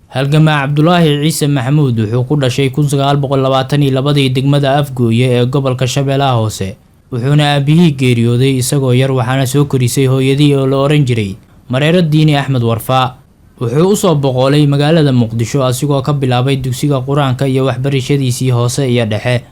Halgamaa Cabdulaahi Ciise Maxamuud wuxuu ku dhashay 1922dii degmada Afgooye ee gobolka Shabeellaha Hoose, wuxuuna aabihii geeriyooday isagoo yar, waxaana soo korisay hooyadii oo la oran jiray Mareero Diini Axmed Warfaa. Wuxuu usoo boqoolay magaalada Muqdisho asigoo ka bilaabay dugsiga qur-aanka iyo waxbarashadiisii hoose iyo dhexe.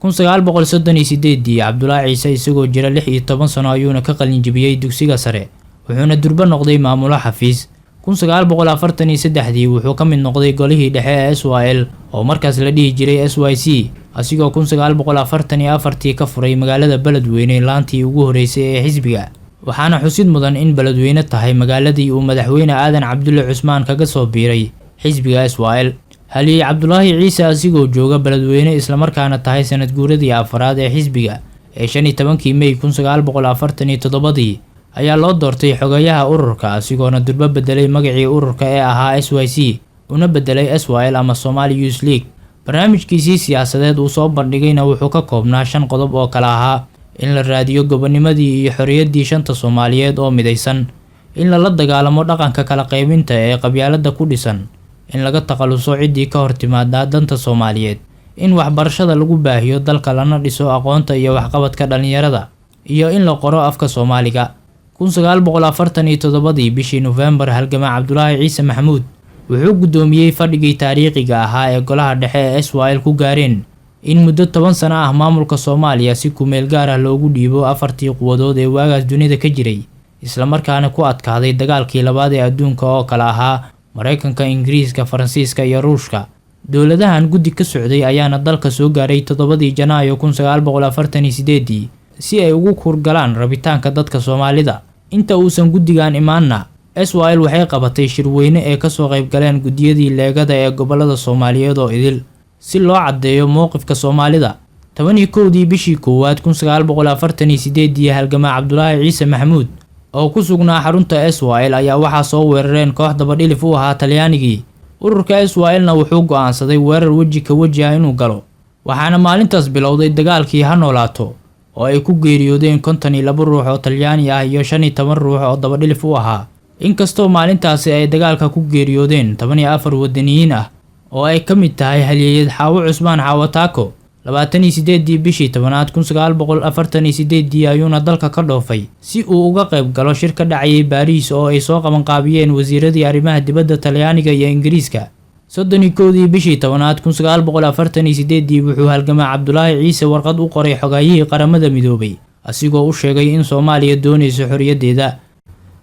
1938dii Cabdulaahi Ciise isagoo jira 16 sano ayuuna ka qalinjibiyey dugsiga sare, wuxuuna durbo noqday maamulo xafiis. 1943dii wuxuu ka mid noqday golihii dhexe ee SYL, oo markaas la dhihi jiray SYC, asigoo 1944tii ka furay magaalada Beledweyne laantii ugu horeysay ee xisbiga. Waxaana xusid mudan in Beledweyne tahay magaaladii uu madaxweyne Aadan Cabdulle Cusmaan kaga soo biiray xisbiga SYL. Haliyey Cabdulaahi Ciise asigoo jooga Beledweyne, islamarkaana tahay sanad guuradii afaraad ee xisbiga ee 15kii Mey 1947dii, ayaa loo doortay xogayaha ururka, asigoona durbo bedelay magacii ururka ee ahaa SYC una bedelay SYL ama Somali Youth League. Barnaamijkiisii siyaasadeed uu soo bandhigayna wuxuu ka koobnaa shan qodob oo kala ahaa: in la raadiyo gobonimadii iyo xorriyaddii shanta Soomaaliyeed oo midaysan, in lala dagaalamo dhaqanka kala qaybinta ee qabyaaladda ku dhisan, in laga takhaluso ciddii ka hor timaada danta Soomaaliyeed, in waxbarashada lagu baahiyo dalka lana dhiso aqoonta iyo waxqabadka dhallinyarada, iyo in la qoro afka Soomaaliga. 1947dii bishii Nofembar, halgamaa Cabdulaahi Ciise Maxamuud wuxuu guddoomiyey fadhigii taariikhiga ahaa ee golaha dhexe ee SYL ku gaareen in muddo 10 sano ah maamulka Soomaaliya si kumeel gaar ah loogu dhiibo afartii quwadood ee waagaas dunida ka jiray, islamarkaana ku adkaaday dagaalkii labaad ee adduunka, oo kale ahaa Maraykanka, Ingiriiska, Faransiiska iyo Ruushka. Dowladahan guddi ka socday ayaana dalka soo gaaray 7dii Janaayo 1948dii si ay ugu kurgalaan rabitaanka dadka Soomaalida. Inta uusan guddigan imaanna, SYL waxay qabatay shirweyne ee kasoo qayb galeen guddiyadii leegada ee gobolada Soomaaliyeed oo idil, si loo caddeeyo mowqifka Soomaalida. 11dii bishii koowaad 1948dii, halgamaa Cabdulaahi Ciise Maxamuud oo ku sugnaa xarunta SYL ayaa waxaa soo weerareen koox dabadhilif u ahaa Talyaanigii. Ururka SYL-na wuxuu go'aansaday weerar weji ka weji ah inuu galo, waxaana maalintaas bilowday dagaalkii Ha Noolaato, oo ay ku geeriyoodeen 52 ruux oo Talyaani ah iyo 15 ruux oo dabadhilif u ahaa. Inkastoo maalintaasi ay dagaalka ku geeriyoodeen 14 wadaniyiin ah oo ay ka mid tahay halyeeyad Xaawo Cusmaan Xaawo Taako, 28dii bishii tobanaad 1948dii ayuuna dalka ka dhoofay si uu uga qayb galo shir ka dhacayay Baariis oo ay soo qabanqaabiyeen wasiiradii arrimaha dibadda Talyaaniga iyo Ingiriiska. 31dii bishii tobanaad 1948dii wuxuu halgamaa Cabdulaahi Ciise warqad u qoray xogaayihii Qaramada Midoobay, asigoo u sheegay in Soomaaliya doonayso xorriyaddeeda.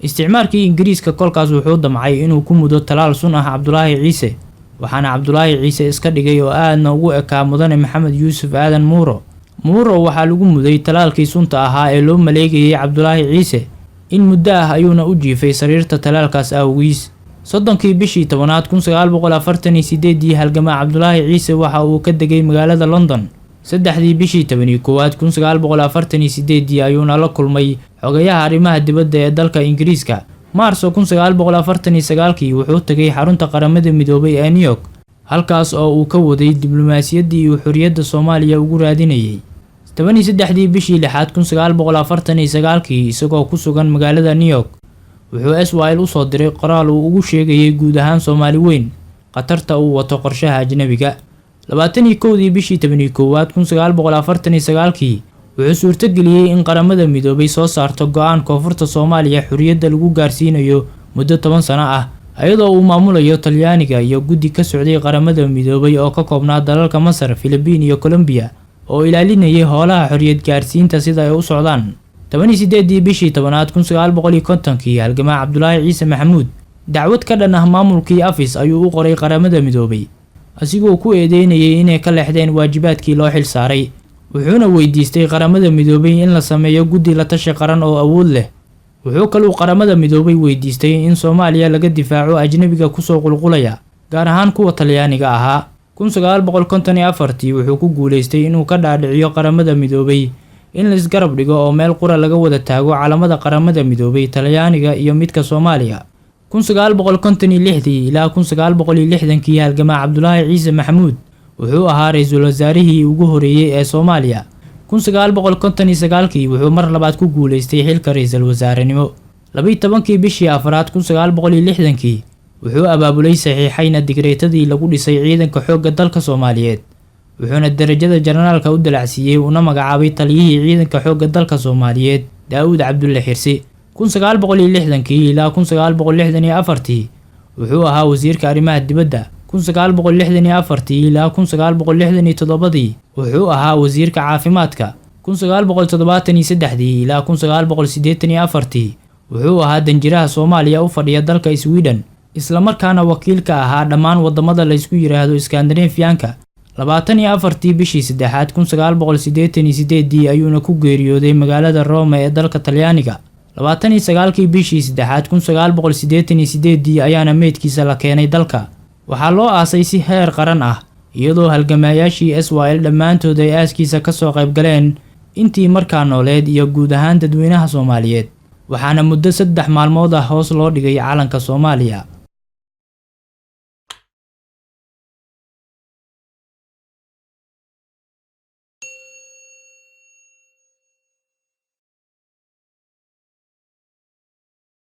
Isticmaarkii Ingiriiska kolkaas wuxuu damcay inuu ku mudo talaal sun ah Cabdulaahi Ciise, waxaana Cabdulaahi Ciise iska dhigay oo aadna ugu ekaa Mudane Maxamed Yuusuf Aadan Muuro. Muuro waxaa lagu muday talaalkii sunta ahaa ee loo maleegayay Cabdulaahi Ciise. In muddo ah ayuuna u jiifay sariirta talaalkaas awgiis. 30kii bishii tobanaad 1948dii halgamaa Cabdulaahi Ciise waxa uu ka degay magaalada London. 3dii bishii 11aad 1948dii ayuuna la kulmay xogayaha arrimaha dibadda ee dalka Ingiriiska. Maarso 1949kii wuxuu tegay xarunta Qaramada Midoobay ee New York, halkaas oo uu ka waday diblomaasiyaddii uu xorriyadda Soomaaliya ugu raadinayay. 13dii bishii lixaad 1949kii, isagoo ku sugan magaalada New York, wuxuu SYL usoo diray qoraal uu ugu sheegayay guud ahaan Soomaali weyn khatarta uu wato qorshaha ajnabiga. 21dii bishii 11aad 1949kii wuxuu suurtogeliyey in Qaramada Midoobay soo saarto go'aan koonfurta Soomaaliya xorriyadda lagu gaarsiinayo muddo 10 sano ah, iyadoo uu maamulayo Talyaaniga iyo guddi ka socday Qaramada Midoobay oo ka koobnaa dalalka Masar, Filibiin iyo Colombiya, oo ilaalinayay howlaha xorriyad gaarsiinta sida ay u socdaan. 18dii bishii tobanaad 1950kii, halgamaa Cabdulaahi Ciise Maxamuud dacwad ka dhan ah maamulkii AFIS ayuu u qoray Qaramada Midoobay, asigoo ku eedeynayay inay ka leexdeen waajibaadkii loo xil saaray, wuxuuna weydiistay Qaramada Midoobay in la sameeyo guddi la tashi qaran oo awood leh. Wuxuu kaluu Qaramada Midoobay weydiistay in Soomaaliya laga difaaco ajnabiga kusoo qulqulaya, gaar ahaan kuwa Talyaaniga ahaa. 1954tii wuxuu ku guuleystay inuu ka dhaadhiciyo Qaramada Midoobay in la isgarab dhigo oo meel qura laga wada taago calamada Qaramada Midoobay, Talyaaniga iyo midka Soomaaliya. 1956dii ilaa 1960kii halgamaa Cabdulaahi Ciise Maxamuud wuxuu ahaa ra-iisul wasaarihii ugu horeeyey ee Soomaaliya. 1959kii wuxuu mar labaad ku guuleystay xilka ra-iisul wasaarenimo. 12kii bishii afraad 1960kii Wuxuu abaabulay, saxiixayna digreetadii lagu dhisay ciidanka xoogga dalka Soomaaliyeed, wuxuuna darajada janaraalka u dalacsiiyey una magacaabay taliyihii ciidanka xoogga dalka Soomaaliyeed, Daa'uud Cabdulle Xirsi. 1960-kii ilaa 1964-tii wuxuu ahaa wasiirka arrimaha dibadda. 1964-tii ilaa 1967-dii wuxuu ahaa wasiirka caafimaadka. 1973-dii ilaa 1984-tii wuxuu ahaa danjiraha Soomaaliya u fadhiya dalka Sweden, islamarkaana wakiilka ahaa dhammaan wadamada laysku yiraahdo Iskandinafiyanka. 24-tii bishii saddexaad 1988-dii ayuuna ku geeriyooday magaalada Rome ee dalka Talyaaniga. 29-kii bishii saddexaad 1988-dii ayaana meydkiisa la keenay dalka. Waxaa loo aasay si heer qaran ah, iyadoo halgamaayaashii SYL dhammaantood ay aaskiisa kasoo qayb galeen, intii markaa nooleed iyo guud ahaan dadweynaha Soomaaliyeed, waxaana muddo 3 maalmood ah hoos loo dhigay calanka Soomaaliya.